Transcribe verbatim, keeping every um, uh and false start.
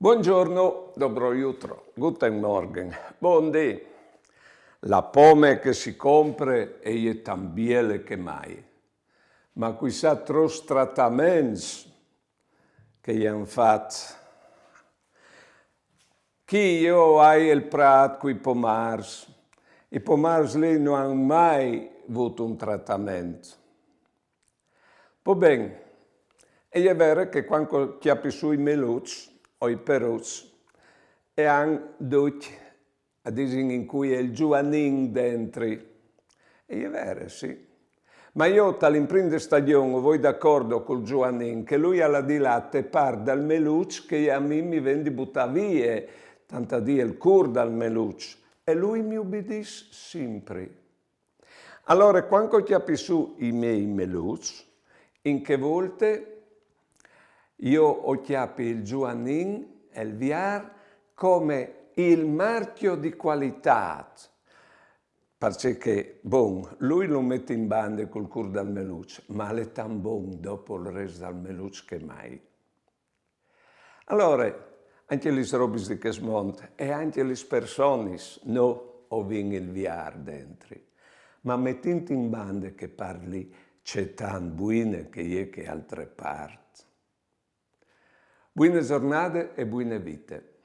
Buongiorno, dobro jutro, guten Morgen, bundì. La pome che si compre e je tan biele che mai, ma cuissà trops trataments che i àn fat. Chi jo o ai el prât cui pomârs, i pomârs li no àn mai vût un tratament. Po ben, e je vere che cuant che o cjapi sù i meluçs o i peruçs, e àn ducj, a disin, incui al è il zuanin dentri. E je vere, sì. Ma jo tal imprime stagjon o voi d'acordo cul zuanin, che lui al à di lâ te part dal meluç che a mi mi ven di butâ vie, tant a dî il cûr dal meluç, e lui mi ubidìs simpri. Alore, cuant che o cjapi sù i miei meluçs, in chê volte jo o cjapi il zuanin e il viar come il marchio di qualitât, parcè che, bon, lui lu met in bande cul cûr dal meluç, ma al è tan bon dopo il rest dal meluç che mai. Alore, ancje lis robis di chest mont e ancje lis personis, nô o vin il viar dentri, ma metint in bande chê part li, ce tant buine che e je chê altre part. Buine zornade e buine vite.